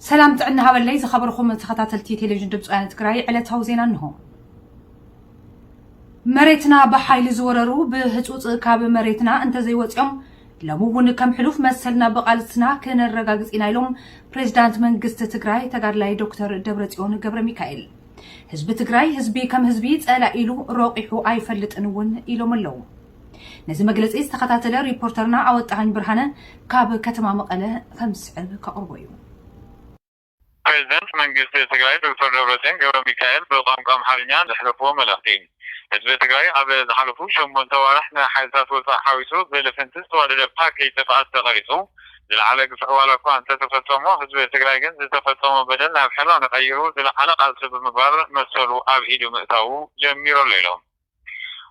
ሰላም ጥዕና ሃበለይ ዝኸበርኹም ተኸታተልቲ ቴሌቪዥን ድምፂ ወያነ ትግራይ፣ ዕለታዊ ዜና እንሆ። መሬትና ብሓይሊ ዝወረሩ ብህፁፅ ካብ መሬትና እንተዘይወፂኦም ሎሚ እውን ከም ሕሉፍ መሰልና ብቓልስና ክነረጋግፅ ኢና ኢሎም ፕሬዚዳንት መንግስቲ ትግራይ ተጋድላይ ዶክተር ደብረፅዮን ገብረ ሚካኤል። ህዝቢ ትግራይ ህዝቢ ከም ህዝቢ ፀላኢ ኢሉ ሮቂሑ ኣይፈልጥን እውን ኢሎም ኣለዉ። ነዚ መግለፂ ዝተኸታተለ ሪፖርተርና ኣወጣሃኝ ብርሃነ ካብ ከተማ መቐለ ከም ዝስዕብ ከቕርቦ እዩ። ፕሬዚደንት መንግስቲ ትግራይ ዶክተር ደብረፅዮን ገብረ ሚካኤል ብቋንቋ ኣምሓርኛ ዘሕለፍዎ መልእኽቲ፣ ህዝቢ ትግራይ ኣብ ዝሓለፉ ሸሞንተ ዋርሕ ንሓይልታት ወፃኢ ሓዊሱ ብልፍንቲ ዝተዋደደ ፓኬጅ ጥፍኣት ተቐሪፁ ዝለዓለ ግፍዒ ዋላ እኳ እንተተፈፀሞ፣ ህዝቢ ትግራይ ግን ዝተፈፀሞ በደል ናብ ሕራነ ቀይሩ ዝለዓለ ቃልሲ ብምግባር መሰሉ ኣብ ኢዱ ምእታዉ ጀሚሩ ኣሎ ኢሎም።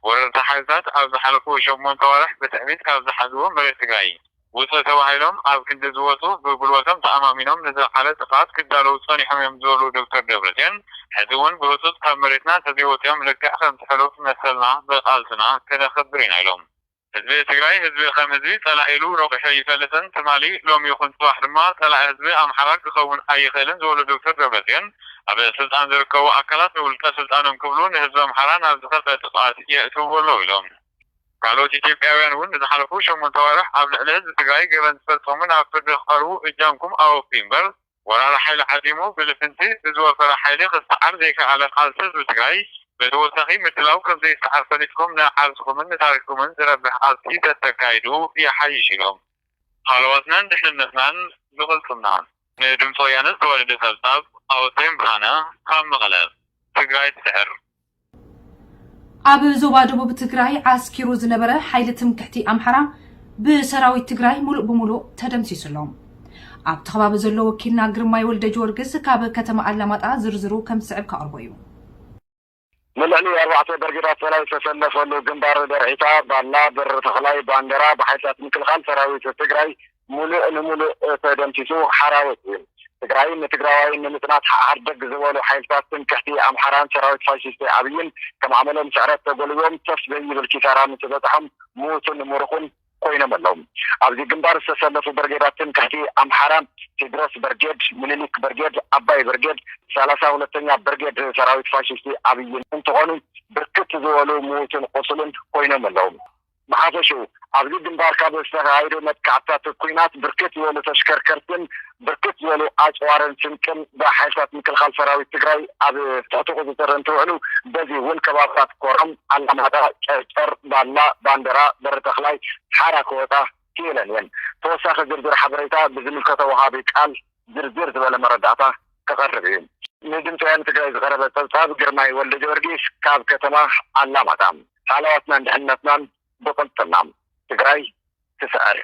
ወረርቲ ሓይልታት ኣብ ዝሓለፉ ሸሞንተ ዋርሕ ብትዕቢት ካብ ዝሓዝዎ መሬት ትግራይ ውፅእ ተባሂሎም ኣብ ክንዲ ዝወፁ ብጉልበቶም ተኣማሚኖም ንዝለዓለ ጥፍኣት ክዳለዉ ፀኒሖም እዮም ዝበሉ ዶክተር ደብረፅዮን፣ ሕዚ እውን ብህፁፅ ካብ መሬትና እንተዘይወፂኦም ልክዕ ከምቲ ሕሉፍ መሰልና ብቃልስና ክነኽብር ኢና ኢሎም። ህዝቢ ትግራይ ህዝቢ ከም ህዝቢ ፀላኢ ኢሉ ረቂሑ ኣይፈልጥን፣ ትማሊ ሎሚ ይኹን ፅባሕ ድማ ፀላኢ ህዝቢ ኣምሓራ ክኸውን ኣይኽእልን ዝበሉ ዶክተር ደብረፅዮን፣ ኣብ ስልጣን ዝርከቡ ኣካላት ንውልቀ ስልጣኖም ክብሉ ንህዝቢ ኣምሓራ ናብ ዝኸፍአ ጥፍኣት የእትውዎ ኣለዉ ኢሎም። ካልኦት ኢትዮጵያውያን እውን ንዝሓለፉ ሸሞንተ ዋርሕ ኣብ ልዕሊ ህዝቢ ትግራይ ገበን ዝፈፀሙ ናብ ፍርዲ ክቐርቡ እጃምኩም ኣወፍዩ እምበር፣ ወራሪ ሓይሊ ዓዲሙ ብልፍንቲ ብዝወፈረ ሓይሊ ክሰዓር ዘይከኣለ ቃልሲ ህዝቢ ትግራይ ብተወሳኺ ምድላው ከም ዘይሰዓር ፈሊጥኩም ንዓርስኹምን ንታሪኽኩምን ዝረብሕ ቃልሲ ተተካይዱ ይሓይሽ ኢሎም። ሃለዋትናን ድሕንነትናን ብቕልፅምና። ንድምፂ ወያነ ዝተዋደደ ጸብጻብ ኣወተይን ብርሃነ ካብ መቐለ። ትግራይ ትስዕር። ኣብ ዞባ ደቡብ ትግራይ ዓስኪሩ ዝነበረ ሓይሊ ትምክሕቲ ኣምሓራ ብሰራዊት ትግራይ ሙሉእ ብሙሉእ ተደምሲሱ ኣሎ። ኣብቲ ከባቢ ዘሎ ወኪልና ግርማይ ወልደ ጊዮርጊስ ካብ ከተማ ኣላማጣ ዝርዝሩ ከም ዝስዕብ ከቕርቦ እዩ። ንልዕሊ ኣርባዕተ ብርጌዳት ሰራዊት ዝተሰለፈሉ ግንባር ደርዒታ፣ ባላ፣ በሪ ተኽላይ፣ ባንደራ ብሓይልታት ምክልኻል ሰራዊት ትግራይ ሙሉእ ንሙሉእ ተደምሲሱ ሓራዊት እዩ። ትግራይ ንትግራዋይን ንምጽናት ሓሓር ደግ ዝበሉ ሓይልታት ትምክሕቲ ኣምሓራን ሰራዊት ፋሽስቲ ኣብይን ከም ኣመሎም ስዕረት ተጎልቢቦም ተፍ ዘይብል ኪሳራ ምስ በጽሖም ምዉትን ምሩኹን ኮይኖም ኣለዉ። ኣብዚ ግንባር ዝተሰለፉ ብርጌዳት ትምክሕቲ ኣምሓራ ቴድሮስ ብርጌድ፣ ምኒልክ ብርጌድ፣ ኣባይ ብርጌድ፣ ሰላሳ ሁለተኛ ብርጌድ ሰራዊት ፋሽስቲ ኣብይን እንትኾኑ ብርክት ዝበሉ ምዉትን ቁሱልን ኮይኖም ኣለዉ። ብሓፈሽኡ ኣብዚ ግንባር ካብ ዝተኻየዱ መጥቃዕትታት ኲናት ብርክት ዝበሉ ተሽከርከርትን ብርክት ዝበሉ ኣፅዋርን ስንቅን ብሓይልታት ምክልኻል ሰራዊት ትግራይ ኣብ ትሕቲ ቁፅፅር እንትውዕሉ፣ በዚ እውን ከባብታት ኮረም፣ ኣላማጣ፣ ጨርጨር፣ ባላ፣ ባንደራ፣ በሪ ተኽላይ፣ ሓራ ክወፃ ክኢለን እየን። ተወሳኺ ዝርዝር ሓበሬታ ብዝምልከቶ ወሃቢ ቃል ዝርዝር ዝበለ መረዳእታ ክቐርብ እዩ። ንድምፂ ወያነ ትግራይ ዝቐረበ ፀብፃብ ግርማይ ወልደ ጊዮርጊስ ካብ ከተማ ኣላማጣ። ሃለዋትናን ድሕነትናን ብቕልፅምና። ትግራይ ትስዕር።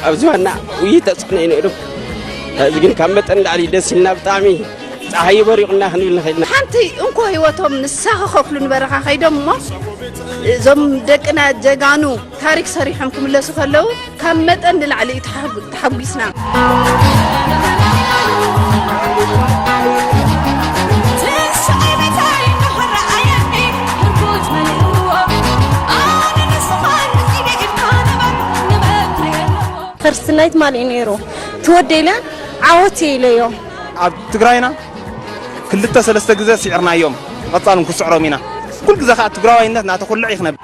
ኣብዚ ዋና ውይይት ተፅዕኖ እዩ ነይሩ። ሕዚ ግን ካብ መጠን ላዕሊ ደስ ኢልና፣ ብጣዕሚ ፀሓይ በሪቑና ክንብል ንኽእል ኢና። ሓንቲ እንኮ ህይወቶም ንሳ ክኸፍሉ ንበረኻ ከይዶም እሞ፣ እዞም ደቅና ጀጋኑ ታሪክ ሰሪሖም ክምለሱ ከለዉ ካብ መጠን ንላዕሊ እዩ ተሓጉ-፣ ተሓጒስና። ክርስትናይ ትማሊ እዩ ነይሩ። ትወደይ ኢለ ዓወት እየ ኢለዮ። ኣብ ትግራይና ክልተ ሰለስተ ግዜ ስዒርናዮም፣ ብቐጻል እውን ክስዕሮም ኢና። ኩሉ ግዜ ከኣ ትግራዋይነት እናተኹልዕ እዩ ክነብር።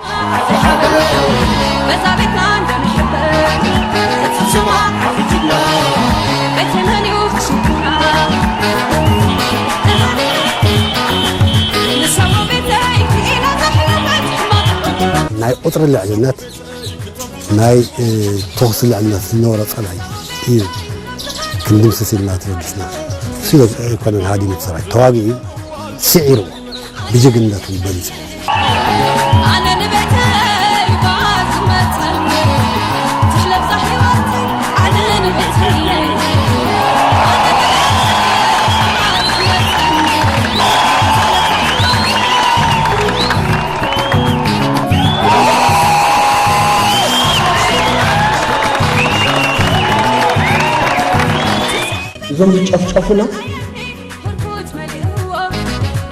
ናይ ቁጽሪ ልዕልነት፣ ናይ፣ እ፣ ተኹሲ ልዕልነት ዝነበሮ ጸላኢ እዩ ክንድምስስ ኢልና ተበጊስና። እሱ ኣይኮነን ሃዲሙ እቲ ሰራዊት፣ ተዋጊኡ፣ ስዒሩ፣ ብጅግንነቱ ገሊጹ። ኣነ ንቤተይ እባ ዝመጸኒ፣ ትለብሳ ህይወት ኣነ ንቤተይ። እዞም ዝጨፍጨፉና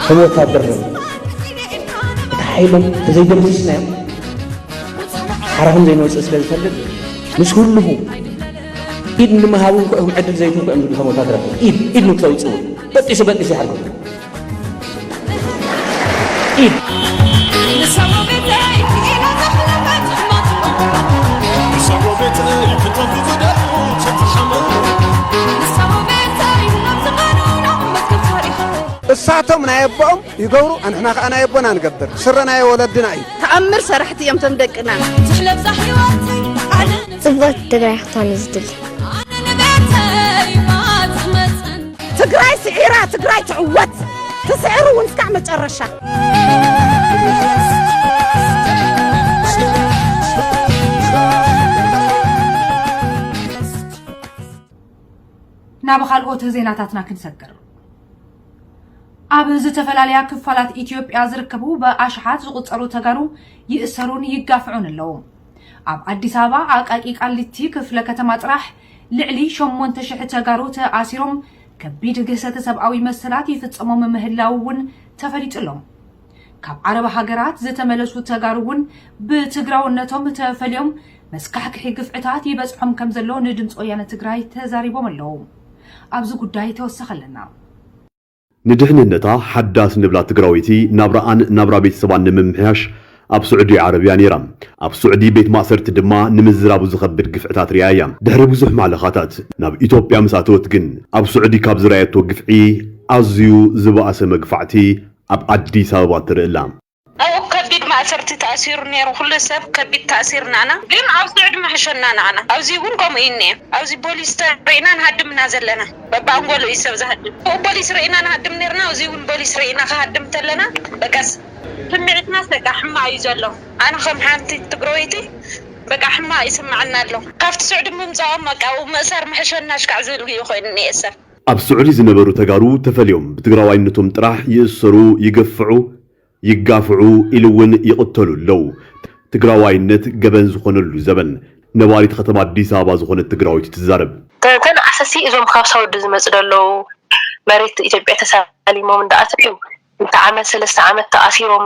ከም ወታደር ነው። እቲ ሓይሎም ተዘይደምሲስናዮም ሓራኹም ዘይንወፅእ ስለ ዝፈልጥ ምስ ህልኹ ኢድ ንምሃቡ እንኮ እዮም ዕድል ዘይትንኮ እዮም ዝብሉ ሰቦታት ረኽቡ ኢድ ኢድ ንክተውፅኡ በጢሱ በጢሱ ይሓርኩም ኢድ እሳቶም ናይ ኣቦኦም ይገብሩ፣ ኣንሕና ከኣ ናይ ኣቦና ንገብር። ስረ ናይ ወለድና እዩ። ተኣምር ሰራሕቲ እዮም ቶም ደቅና። ትሕለብዛ ህይወት ዓለም ጽብቕቲ ትግራይ ክትኮን እዩ ዝድሊ። ትግራይ ስዒራ ትግራይ ትዕወት ትስዕር እውን እስካዕ መጨረሻ ናብ ካልኦት ዜናታትና ክንሰግር። ኣብ ዝተፈላለያ ክፋላት ኢትዮጵያ ዝርከቡ ብኣሽሓት ዝቑጸሩ ተጋሩ ይእሰሩን ይጋፍዑን ኣለዉ። ኣብ ኣዲስ ኣበባ ኣቃቂ ቃሊቲ ክፍለ ከተማ ጥራሕ ልዕሊ ሸሞንተ ሽሕ ተጋሩ ተኣሲሮም ከቢድ ግህሰተ ሰብኣዊ መሰላት ይፍጸሞም ምህላዉ እውን ተፈሊጡ ኣሎ። ካብ ዓረብ ሃገራት ዝተመለሱ ተጋሩ እውን ብትግራውነቶም ተፈልዮም መስካሕክሒ ግፍዕታት ይበፅሖም ከም ዘሎ ንድምፂ ወያነ ትግራይ ተዛሪቦም ኣለዉ። ኣብዚ ጉዳይ ተወሰኸ ኣለና። ንድሕንነታ ሓዳስ ንብላ ትግራወይቲ ናብራኣን ናብራ ቤተሰባን ንምምሕያሽ ኣብ ስዑዲ ዓረብያ ነይራ። ኣብ ስዑዲ ቤት ማእሰርቲ ድማ ንምዝራቡ ዝኸብድ ግፍዕታት ሪኣ እያ። ድሕሪ ብዙሕ ማለኻታት ናብ ኢትዮጵያ ምስ ኣተወት ግን ኣብ ስዑዲ ካብ ዝረኣየቶ ግፍዒ ኣዝዩ ዝበኣሰ መግፋዕቲ ኣብ ኣዲስ ኣበባ ትርኢ ኣላ። ኣብኡ ከቢድ ማእሰርቲ ተኣሲሩ ነይሩ ኩሉ ሰብ ከቢድ ተኣሲርና ኢና ግን ኣብ ስዑዲ ምሕሸና ንዓና ኣብዚ እውን ከምኡ እዩ እኒአ ኣብዚ ቦሊስ ተሪእና ንሃድም ኢና ዘለና በብኣንጎሎ እዩ ሰብ ዝሃድም ኣብኡ ቦሊስ ርኢና ንሃድም ነይርና ኣብዚ እውን ቦሊስ ርኢና ክሃድም ተለና በቃ ስምዒትና በቃ ሕማቕ እዩ ዘሎ ኣነ ከም ሓንቲ ትግራወይቲ በቃ ሕማቕ ይስምዓና ኣሎ ካብቲ ስዑዲ ምምፅኦም በቃ ኣብኡ ምእሳር ምሕሸና ኣሽካዕ ዝብል እዩ ኮይኑ እኒአ ሰብ ኣብ ስዑዲ ዝነበሩ ተጋሩ ተፈልዮም ብትግራዋይነቶም ጥራሕ ይእሰሩ፣ ይግፍዑ፣ ይጋፍዑ ኢሉ እውን ይቕተሉ ኣለዉ። ትግራዋይነት ገበን ዝኾነሉ ዘበን ነባሪት ከተማ ኣዲስ ኣበባ ዝኾነት ትግራወይቲ ትዛረብ። ተንኣሰሲ እዞም ካብ ሳውዲ ዝመፁ ደለዉ መሬት ኢትዮጵያ ተሳሊሞም እንዳኣተዩ እንተ ዓመት ሰለስተ ዓመት ተኣሲሮም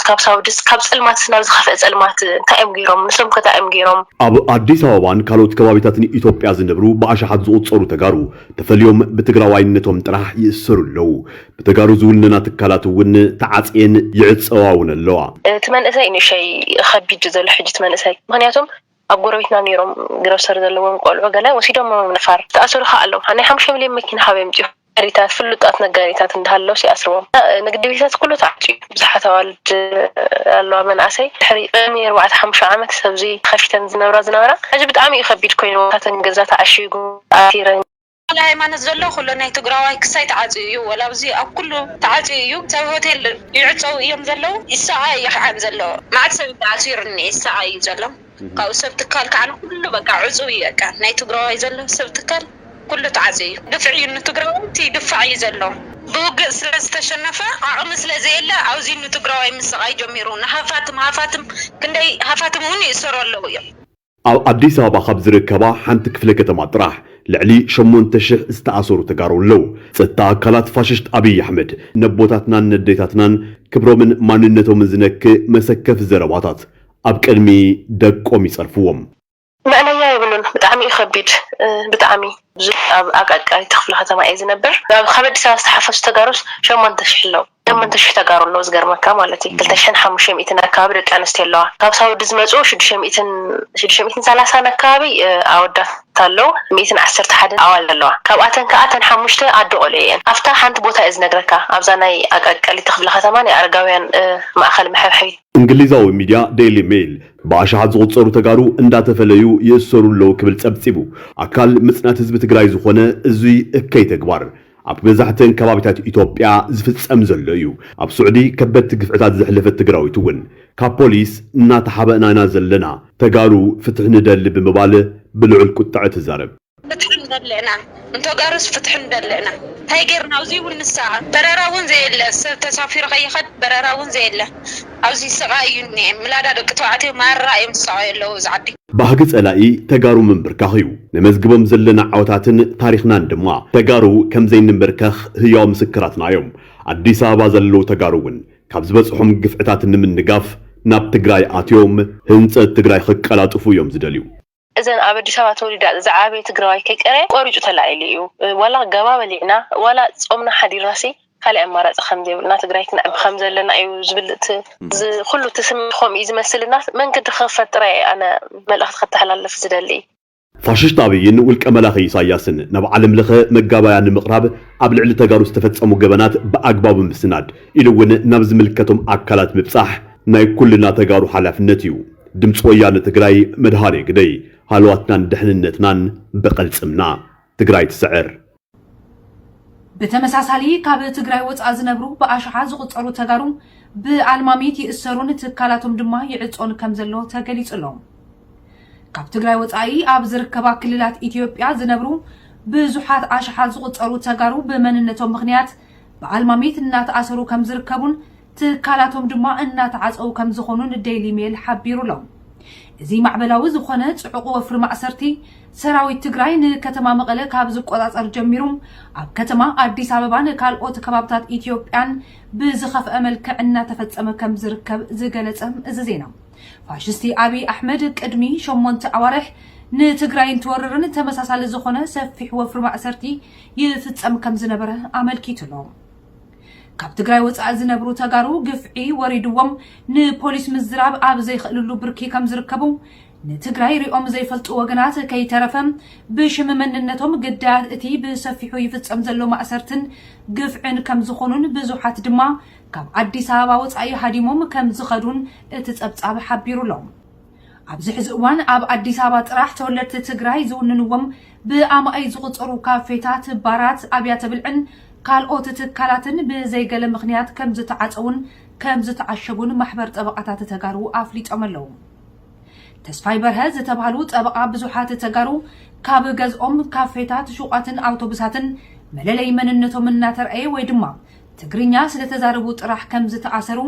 ካብ ሳውድስ ካብ ፀልማትስ ናብ ዝኸፍአ ፀልማት እንታይ እዮም ገይሮም ንሶም ከ እንታይ እዮም ገይሮም ኣብ ኣዲስ ኣበባን ካልኦት ከባቢታትን ኢትዮጵያ ዝነብሩ ብኣሽሓት ዝቑፀሩ ተጋሩ ተፈልዮም ብትግራዋይነቶም ጥራሕ ይእሰሩ ኣለዉ። ብተጋሩ ዝውነና ትካላት እውን ተዓፅየን ይዕፀዋ እውን ኣለዋ። እቲ መንእሰይ ንእሸይ ከቢድ ዘሎ ሕጂ እቲ መንእሰይ ምክንያቱም ኣብ ጎረቤትና ነይሮም ግሮሰሪ ዘለዎም ቆልዑ ገለ ወሲዶሞም ንፋር ዝተኣሰሩ ከዓ ኣለዉ ናይ ሓሙሽተ ሚልዮን መኪና ካበይ ኣምፂኡ ነጋዴታት ፍሉጣት ነጋዴታት እንዳሃለውስ ይኣስርዎም ንግዲ ቤታት ኩሉ ተዓፅዩ ብዙሓት ኣዋልድ ኣለዋ መናእሰይ ድሕሪ ቅድሚ ኣርባዕተ ሓሙሽተ ዓመት ሰብዚ ከፊተን ዝነብራ ዝነበራ ሕጂ ብጣዕሚ እዩ ከቢድ ኮይኑ ታተን ገዛ ተዓሺጉ ተኣሲረን ካልእ ሃይማኖት ዘሎ ኩሉ ናይ ትግራዋይ ክሳይ ተዓፅዩ እዩ ወላ ኣብዚ ኣብ ኩሉ ተዓፅዩ እዩ ሰብ ሆቴል ይዕፀው እዮም ዘለዉ ይሰቃይ እዩ ከዓ ዘሎ መዓት ሰብ ተኣሲሩ እኒአ ይሰቃይ እዩ ዘሎ ካብኡ ሰብ ትካል ከዓ ኩሉ በቃ ዕፁው እዩ በቃ ናይ ትግራዋይ ዘሎ ሰብ ትካል ኩሉ ተዓፅዩ እዩ ግፍዒ እዩ ንትግራዋይ እቲ ይግፋዕ እዩ ዘሎ ብውግእ ስለ ዝተሸነፈ ዓቕሚ ስለ ዘየለ ኣብዚ ንትግራዋይ ምስቃይ ጀሚሩ ንሃፋትም ሃፋትም ክንደይ ሃፋትም እውን ይእሰሩ ኣለዉ እዮም ኣብ ኣዲስ ኣበባ ካብ ዝርከባ ሓንቲ ክፍለ ከተማ ጥራሕ ልዕሊ ሸሞንተ ሽሕ ዝተኣሰሩ ተጋሩ ኣለዉ። ጸጥታ ኣካላት ፋሽስት ኣብይ ኣሕመድ ነቦታትናን ነዴታትናን ክብሮምን ማንነቶምን ዝነክእ መሰከፊ ዘረባታት ኣብ ቅድሚ ደቆም ይጸርፍዎም። መእለያ የብሉን ብጣዕሚ እዩ ከቢድ ብጣዕሚ ብዙ ኣብ ኣቃቃሪት ክፍለ ከተማ እየ ዝነብር ካብ ኣዲስ ኣበባ ዝተሓፈሱ ተጋሩስ ሸሞንተ ሽሕ ኣለዉ ሸሞንተ ሽሕ ተጋሩ ኣለዉ ዝገርመካ ማለት እዩ ክልተ ሽሕን ሓሙሽተ ሚእትን ኣካባቢ ደቂ ኣንስትዮ ኣለዋ ካብ ሳውዲ ዝመፁ ሽዱሽተ ሚእትን ሽዱሽተ ሚእትን ሰላሳን ኣካባቢ ኣወዳት ኣለዉ ሚእትን ዓሰርተ ሓደን ኣዋልድ ኣለዋ ካብኣተን ከዓ እተን ሓሙሽተ ኣዶ ቆልዑ እየን ኣብታ ሓንቲ ቦታ እየ ዝነግረካ ኣብዛ ናይ ኣቃቃሊቲ ክፍለ ከተማ ናይ ኣረጋውያን ማእኸል መሐብሐቢት እንግሊዛዊ ሚድያ ዴይሊ ሜይል ብኣሽሓት ዝቑጸሩ ተጋሩ እንዳተፈለዩ ይእሰሩ ኣለዉ ክብል ጸብጺቡ። ኣካል ምጽናት ህዝቢ ትግራይ ዝኾነ እዙይ እከይ ተግባር ኣብ መብዛሕተን ከባቢታት ኢትዮጵያ ዝፍጸም ዘሎ እዩ። ኣብ ስዑዲ ከበድቲ ግፍዕታት ዘሕለፈት ትግራዊት እውን ካብ ፖሊስ እናተሓበእና ኢና ዘለና፣ ተጋሩ ፍትሒ ንደሊ ብምባል ብልዑል ቁጥዐ ትዛረብ። ፍትሒ ንደሊ ኢና ንተጋሩስ ፍትሒ ንደሊ ኢና እንታይ ጌርና ኣብዚ እውን ንስዓር በረራ እውን ዘየለ ሰብ ተሳፊሩ ከይኸድ በረራ እውን ዘየለ ኣብዚ ስቓይ እዩ እኒኤ ምላዳ ደቂ ተባዕትዮ ማራ እዮም ዝሰቓዩ ኣለዉ ኣብዚ ዓዲ። ባህጊ ጸላኢ ተጋሩ ምንብርካኽ እዩ። ነመዝግቦም ዘለና ዓወታትን ታሪኽናን ድማ ተጋሩ ከም ዘይንንበርከኽ ህያው ምስክራትና እዮም። ኣዲስ ኣበባ ዘለዉ ተጋሩ እውን ካብ ዝበፅሖም ግፍዕታት ንምንጋፍ ናብ ትግራይ ኣትዮም ህንፀት ትግራይ ክቀላጥፉ እዮም ዝደልዩ። እዘን ኣብ ኣዲስ ኣበባ ተወሊዳ ዝዓበየ ትግራዋይ ከይቀረየ ቆሪፁ ተላዒሉ እዩ። ዋላ ገባ በሊዕና ዋላ ፆምና ሓዲርናሲ ካልእ ኣማራፂ ከም ዘይብልና ትግራይ ክንዕቢ ከም ዘለና እዩ ዝብል እቲ እዚ ኩሉ እቲ ስምዒት ከምኡ እዩ ዝመስልና። መንገዲ ክኸፈት ጥራይ ኣነ መልእኽቲ ከተሓላልፍ ዝደሊ። ፋሽስት ኣብይን ውልቀ መላኺ ኢሳያስን ናብ ዓለም ለኸ መጋባያ ንምቕራብ ኣብ ልዕሊ ተጋሩ ዝተፈጸሙ ገበናት ብኣግባቡ ምስናድ ኢሉ እውን ናብ ዝምልከቶም ኣካላት ምብጻሕ ናይ ኩልና ተጋሩ ሓላፍነት እዩ። ድምፂ ወያነ ትግራይ መድሃኔ ግደይ፣ ሃለዋትናን ድሕንነትናን ብቐልፅምና። ትግራይ ትስዕር። ብተመሳሳሊ ካብ ትግራይ ወፃእ ዝነብሩ ብኣሽሓት ዝቑፀሩ ተጋሩ ብኣልማሚት ይእሰሩን ትካላቶም ድማ ይዕፆን ከም ዘሎ ተገሊፁ ኣሎ። ካብ ትግራይ ወፃኢ ኣብ ዝርከባ ክልላት ኢትዮጵያ ዝነብሩ ብዙሓት ኣሽሓት ዝቑፀሩ ተጋሩ ብመንነቶም ምኽንያት ብኣልማሚት እናተኣሰሩ ከም ዝርከቡን ትካላቶም ድማ እናተዓፀው ከም ዝኾኑን ዴይሊ ሜል ሓቢሩ ኣሎ። እዚ ማዕበላዊ ዝኾነ ፅዑቕ ወፍሪ ማእሰርቲ ሰራዊት ትግራይ ንከተማ መቐለ ካብ ዝቆፃፀር ጀሚሩ ኣብ ከተማ ኣዲስ ኣበባን ካልኦት ከባብታት ኢትዮጵያን ብዝኸፍአ መልክዕ እናተፈፀመ ከም ዝርከብ ዝገለፀ እዚ ዜና ፋሽስቲ ኣብይ ኣሕመድ ቅድሚ ሸሞንተ ኣዋርሕ ንትግራይ እንትወርርን ተመሳሳሊ ዝኾነ ሰፊሕ ወፍሪ ማእሰርቲ ይፍፀም ከም ዝነበረ ኣመልኪቱ ኣሎ። ካብ ትግራይ ወፃኢ ዝነብሩ ተጋሩ ግፍዒ ወሪድዎም ንፖሊስ ምዝራብ ኣብ ዘይኽእልሉ ብርኪ ከም ዝርከቡ ንትግራይ ሪኦም ዘይፈልጡ ወገናት ከይተረፈ ብሽም መንነቶም ግዳያት እቲ ብሰፊሑ ይፍፀም ዘሎ ማእሰርትን ግፍዕን ከም ዝኾኑን ብዙሓት ድማ ካብ ኣዲስ ኣበባ ወፃኢ ሃዲሞም ከም ዝኸዱን እቲ ፀብፃብ ሓቢሩ ኣሎ። ኣብዚ ሕዚ እዋን ኣብ ኣዲስ ኣበባ ጥራሕ ተወለድቲ ትግራይ ዝውንንዎም ብኣማኢት ዝቑፀሩ ካፌታት፣ ባራት፣ ኣብያተ ብልዕን ካልኦት ትካላትን ብዘይገለ ምኽንያት ከም ዝተዓፀውን ከም ዝተዓሸጉን ማሕበር ጠበቓታት ተጋሩ ኣፍሊጦም ኣለዉ። ተስፋይ በርሀ ዝተባህሉ ጠበቓ ብዙሓት ተጋሩ ካብ ገዝኦም፣ ካፌታት፣ ሹቓትን ኣውቶቡሳትን መለለይ መንነቶም እናተርኣየ ወይ ድማ ትግርኛ ስለተዛረቡ ጥራሕ ከም ዝተኣሰሩ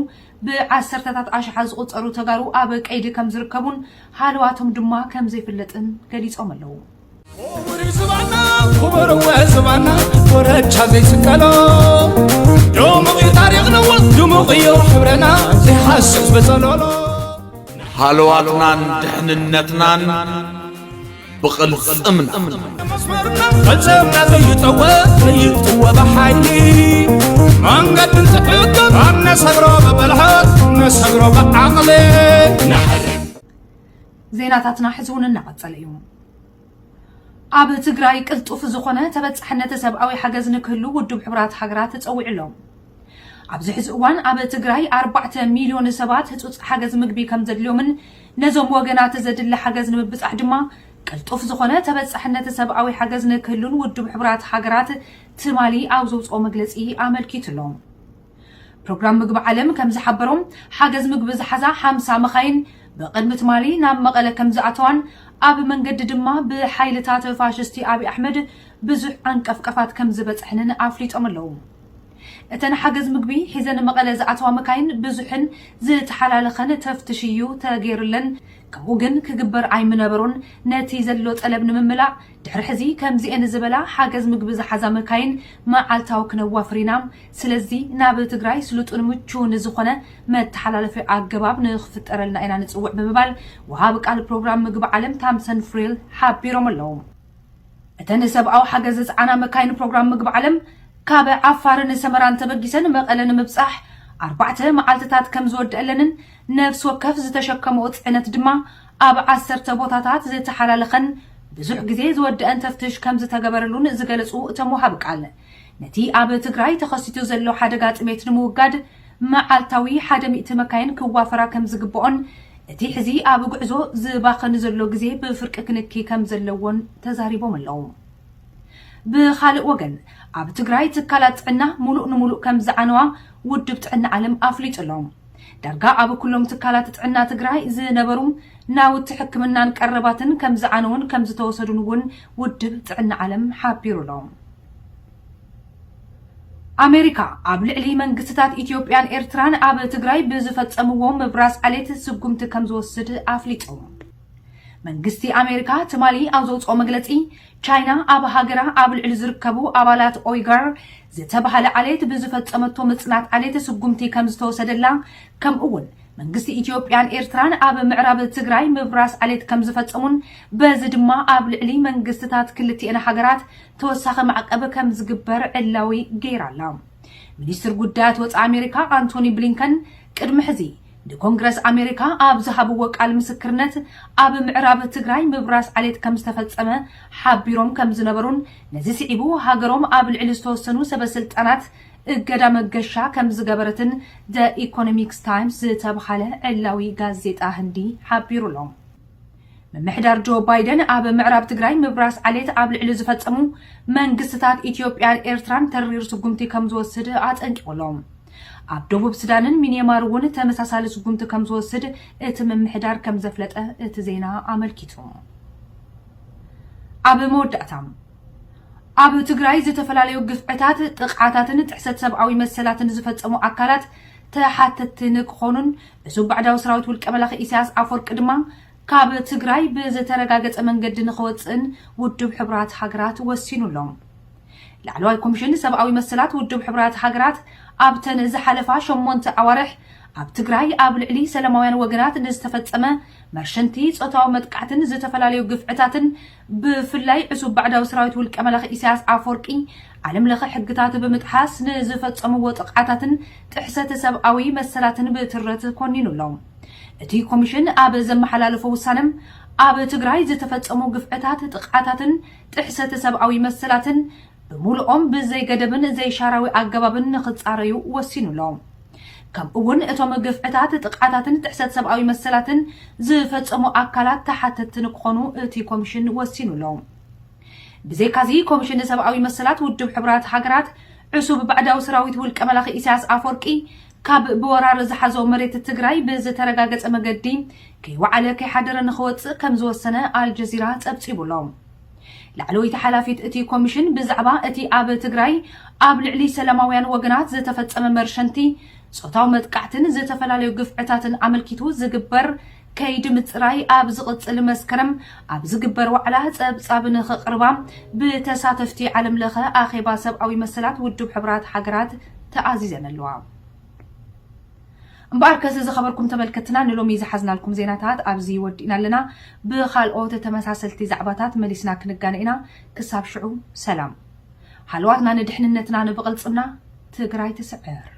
ብዓሰርተታት ኣሽሓት ዝቑፀሩ ተጋሩ ኣብ ቀይዲ ከም ዝርከቡን ሃለዋቶም ድማ ከም ዘይፍለጥን ገሊፆም ኣለዉ። ክቡር ዝባና ክቡር ወ ዝባና ኮረቻ ዘይስቀሎ ድሙቕ እዩ ታሪኽና ድሙቕ እዩ ሕብረና ዘይሓስስ ብጸሎሎ ሃለዋትናን ድሕንነትናን ብቕልጽምና መስመርና ፈጸምና ዘይጠወ ዘይጥወ ብሓይሊ መንገድን ትሕቶ ኣነሰግሮ ብብልሓት ነሰግሮ ብዓቕሊ ዜናታትና ሕዚ እውን እናቐጸለ እዩ። ኣብ ትግራይ ቅልጡፍ ዝኾነ ተበጻሕነት ሰብኣዊ ሓገዝ ንክህሉ ውድብ ሕቡራት ሃገራት ጸዊዑ ኣሎ። ኣብዚ ሕዚ እዋን ኣብ ትግራይ ኣርባዕተ ሚልዮን ሰባት ህጹጽ ሓገዝ ምግቢ ከም ዘድልዮምን ነዞም ወገናት ዘድሊ ሓገዝ ንምብጻሕ ድማ ቅልጡፍ ዝኾነ ተበጻሕነት ሰብኣዊ ሓገዝ ንክህሉን ውድብ ሕቡራት ሃገራት ትማሊ ኣብ ዘውፅኦ መግለፂ ኣመልኪቱ ኣሎ። ፕሮግራም ምግቢ ዓለም ከም ዝሓበሮም ሓገዝ ምግቢ ዝሓዛ ሓምሳ መኻይን ብቕድሚ ትማሊ ናብ መቐለ ከም ዝኣተዋን ኣብ መንገዲ ድማ ብሓይልታት ፋሽስቲ ኣብይ ኣሕመድ ብዙሕ ዓንቀፍቀፋት ከም ዝበፅሐንን ኣፍሊጦም ኣለዉ። እተን ሓገዝ ምግቢ ሒዘን መቐለ ዝኣተዋ መካይን ብዙሕን ዝተሓላለኸን ተፍትሽ እዩ ተገይርለን። ከምኡ ግን ክግበር ኣይምነበሮን። ነቲ ዘሎ ጠለብ ንምምላእ ድሕሪ ሕዚ ከምዚኤን ዝበላ ሓገዝ ምግቢ ዝሓዛ መካይን መዓልታዊ ክነዋፍር ኢና። ስለዚ ናብ ትግራይ ስሉጥን ምቹውን ዝኾነ መተሓላለፊ ኣገባብ ንክፍጠረልና ኢና ንፅውዕ ብምባል ወሃቢ ቃል ፕሮግራም ምግቢ ዓለም ታምሰን ፍሬል ሓቢሮም ኣለዉ። እተን ሰብኣዊ ሓገዝ ዝፀዓና መካይን ፕሮግራም ምግቢ ዓለም ካብ ዓፋርን ሰመራን ተበጊሰን መቐለ ንምብፃሕ ኣርባዕተ መዓልትታት ከም ዝወደአለንን ነፍሲ ወከፍ ዝተሸከመኦ ፅዕነት ድማ ኣብ ዓሰርተ ቦታታት ዝተሓላለኸን ብዙሕ ግዜ ዝወደአን ተፍትሽ ከም ዝተገበረሉን ዝገለፁ እቶም ወሃቢ ቃል ነቲ ኣብ ትግራይ ተኸሲቱ ዘሎ ሓደጋ ጥሜት ንምውጋድ መዓልታዊ ሓደ ሚእቲ መካይን ክዋፈራ ከም ዝግብኦን እቲ ሕዚ ኣብ ጉዕዞ ዝባኸን ዘሎ ግዜ ብፍርቂ ክንኪ ከም ዘለዎን ተዛሪቦም ኣለዉ። ብኻልእ ወገን ኣብ ትግራይ ትካላት ጥዕና ሙሉእ ንሙሉእ ከም ዝዓነዋ ውድብ ጥዕና ዓለም ኣፍሊጡ ኣሎ። ዳርጋ ኣብ ኩሎም ትካላት ጥዕና ትግራይ ዝነበሩ ናውቲ ሕክምናን ቀረባትን ከም ዝዓነውን ከም ዝተወሰዱን እውን ውድብ ጥዕና ዓለም ሓቢሩ ኣሎ። ኣሜሪካ ኣብ ልዕሊ መንግስትታት ኢትዮጵያን ኤርትራን ኣብ ትግራይ ብዝፈጸምዎ ምብራስ ዓሌት ስጉምቲ ከም ዝወስድ ኣፍሊጡ። መንግስቲ ኣሜሪካ ትማሊ ኣብ ዘውፅኦ መግለፂ ቻይና ኣብ ሃገራ ኣብ ልዕሊ ዝርከቡ ኣባላት ኦይጋር ዝተባህለ ዓሌት ብዝፈጸመቶ ምጽናት ዓሌት ስጉምቲ ከም ዝተወሰደላ፣ ከምኡ እውን መንግስቲ ኢትዮጵያን ኤርትራን ኣብ ምዕራብ ትግራይ ምብራስ ዓሌት ከም ዝፈጸሙን በዚ ድማ ኣብ ልዕሊ መንግስትታት ክልቲኤን ሃገራት ተወሳኺ ማዕቀብ ከም ዝግበር ዕላዊ ገይራ ኣላ። ሚኒስትር ጉዳያት ወጻኢ ኣሜሪካ ኣንቶኒ ብሊንከን ቅድሚ ሕዚ ንኮንግረስ ኣሜሪካ ኣብ ዝሃብዎ ቃል ምስክርነት፣ ኣብ ምዕራብ ትግራይ ምብራስ ዓሌት ከም ዝተፈጸመ ሓቢሮም ከም ዝነበሩን ነዚ ስዒቡ ሃገሮም ኣብ ልዕሊ ዝተወሰኑ ሰበ ስልጣናት እገዳ መገሻ ከም ዝገበረትን The ኢኮኖሚክስ ታይምስ ዝተባሃለ ዕላዊ ጋዜጣ ህንዲ ሓቢሩ ኣሎ። ምምሕዳር ጆ ባይደን ኣብ ምዕራብ ትግራይ ምብራስ ዓሌት ኣብ ልዕሊ ዝፈጸሙ መንግስትታት ኢትዮጵያን ኤርትራን ተሪር ስጉምቲ ከም ዝወስድ ኣጠንቂቑ ኣሎ። ኣብ ደቡብ ሱዳንን ሚንየማር እውን ተመሳሳሊ ስጉምቲ ከም ዝወስድ እቲ ምምሕዳር ከም ዘፍለጠ እቲ ዜና ኣመልኪቱ። ኣብ መወዳእታ፣ ኣብ ትግራይ ዝተፈላለዩ ግፍዕታት፣ ጥቕዓታትን ጥሕሰት ሰብኣዊ መሰላትን ዝፈጸሙ ኣካላት ተሓተትቲ ንክኾኑን፣ ዕሱብ ባዕዳዊ ሰራዊት ውልቀ መላኺ ኢሳያስ ኣፈወርቂ ድማ ካብ ትግራይ ብዝተረጋገጸ መንገዲ ንኽወጽእን ውድብ ሕቡራት ሃገራት ወሲኑ ኣሎ። ላዕለዋይ ኮሚሽን ሰብኣዊ መሰላት ውድብ ሕቡራት ሃገራት ኣብተን ዝሓለፋ ሸሞንተ ኣዋርሕ ኣብ ትግራይ ኣብ ልዕሊ ሰላማውያን ወገናት ንዝተፈጸመ መርሸንቲ፣ ጾታዊ መጥቃዕትን ዝተፈላለዩ ግፍዕታትን፣ ብፍላይ ዕሱብ ባዕዳዊ ሰራዊት ውልቀ መላኺ ኢሳያስ ኣፈወርቂ ዓለም ለኸ ሕግታት ብምጥሓስ ንዝፈጸምዎ ጥቕዓታትን ጥሕሰት ሰብኣዊ መሰላትን ብትረት ኮኒኑ ኣሎ። እቲ ኮሚሽን ኣብ ዘመሓላለፎ ውሳነ፣ ኣብ ትግራይ ዝተፈጸሙ ግፍዕታት፣ ጥቕዓታትን ጥሕሰት ሰብኣዊ መሰላትን ብምሉኦም ብዘይገደብን ዘይሻራዊ ኣገባብን ንኽጻረዩ ወሲኑ ኣሎ። ከምኡ እውን እቶም ግፍዕታት፣ ጥቕዓታትን ጥሕሰት ሰብኣዊ መሰላትን ዝፈጸሙ ኣካላት ተሓተትቲ ንክኾኑ እቲ ኮሚሽን ወሲኑ ኣሎ። ብዘይካዚ፣ ኮሚሽን ሰብኣዊ መሰላት ውድብ ሕቡራት ሃገራት ዕሱብ ባዕዳዊ ሰራዊት ውልቀ መላኺ ኢሳያስ ኣፈወርቂ ካብ ብወራር ዝሓዞ መሬት ትግራይ ብዝተረጋገጸ መገዲ ከይወዓለ ከይሓደረ ንኽወጽእ ከም ዝወሰነ ኣልጀዚራ ጸብጺቡ ኣሎ። ላዕለወይቲ ሓላፊት እቲ ኮሚሽን ብዛዕባ እቲ ኣብ ትግራይ ኣብ ልዕሊ ሰላማውያን ወገናት ዝተፈጸመ መርሸንቲ፣ ጾታዊ መጥቃዕትን ዝተፈላለዩ ግፍዕታትን ኣመልኪቱ ዝግበር ከይዲ ምጽራይ ኣብ ዝቕጽል መስከረም ኣብ ዝግበር ዋዕላ ጸብጻብ ንኽቕርባ ብተሳተፍቲ ዓለም ለኸ ኣኼባ ሰብኣዊ መሰላት ውድብ ሕቡራት ሃገራት ተኣዚዘን ኣለዋ። እምበኣርከስ ዝኸበርኩም ተመልከትና፣ ንሎሚ ዝሓዝናልኩም ዜናታት ኣብዚ ወዲእና ኣለና። ብኻልኦት ተመሳሰልቲ ዛዕባታት መሊስና ክንጋነ ኢና። ክሳብ ሽዑ ሰላም። ሃለዋትና ንድሕንነትና ንብቕልጽምና። ትግራይ ትስዕር።